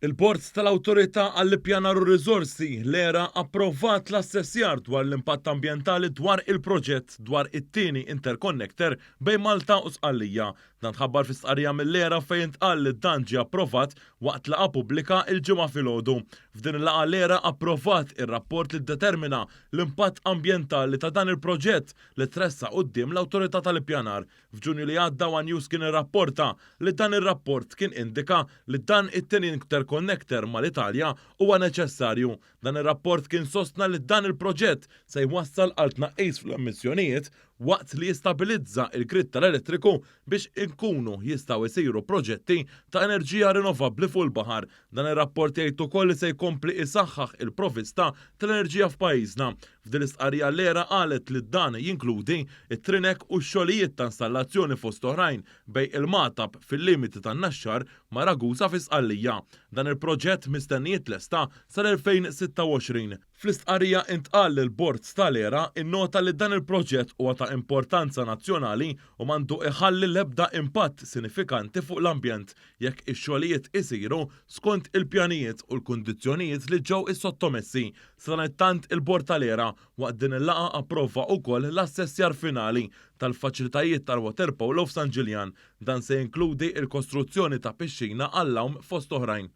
Il-Bord tal-Awtorità għall-Ippjanar u r-Riżorsi, l-ERA, approvat l-assessjar dwar l-impatt ambjentali dwar il-proġett dwar it-tieni interconnector bejn Malta u Sqallija. Dan tħabbar fi stqarrija mill-ERA fejn intqal li dan ġie approvat waqt laqgħa pubblika l-Ġimgħa filgħodu. F'din il-laqgħa l-ERA approvat ir-rapport li ddetermina l-impatt ambjentali ta' dan il-proġett li tressaq quddiem l-Awtorità tal-Ippjanar. F'Ġunju li għadda one News kien irrapporta li dan ir-rapport kien indika li dan it-tieni interconnector mal-Italja huwa neċessarju. Dan ir-rapport kien sostna li dan il-proġett se jwassal għal tnaqqis fl-emissjonijiet waqt li jistabilizza l-grid tal-elettriku biex inkunu jistgħu jsiru proġetti ta' enerġija rinnovabbli fuq il-baħar. Dan ir-rapport jgħid ukoll li se jkompli isaħħaħ il-provvista tal-enerġija f'pajjiżna. F'din l-istqarrija l-ERA qalet li dan jinkludi t-trinek u x-xogħlijiet ta' installazzjoni fost oħrajn bejn il-Magħtab fil-limiti tan-Naxxar ma' Ragusa fi Sqallija. Dan il-proġett mistenni jitlesta sal-2026. Fl-istqarrija intqal li l-Bord tal-ERA innota li dan il-proġett huwa ta' importanza nazzjonali u m'għandu iħalli l-ebda impatt sinifikanti fuq l-ambjent jekk ix-xogħlijiet isiru skont il-pjanijiet u l-kundizzjonijiet li ġew issottomessi. Sadanittant il-Bord tal-ERA waqt din il-laqgħa approva wkoll l-assessjar finali tal-faċilitajiet tal-waterpolo f'San Ġiljan. Dan se jinkludi l-kostruzzjoni ta' pixxina għall-għawm fost oħrajn.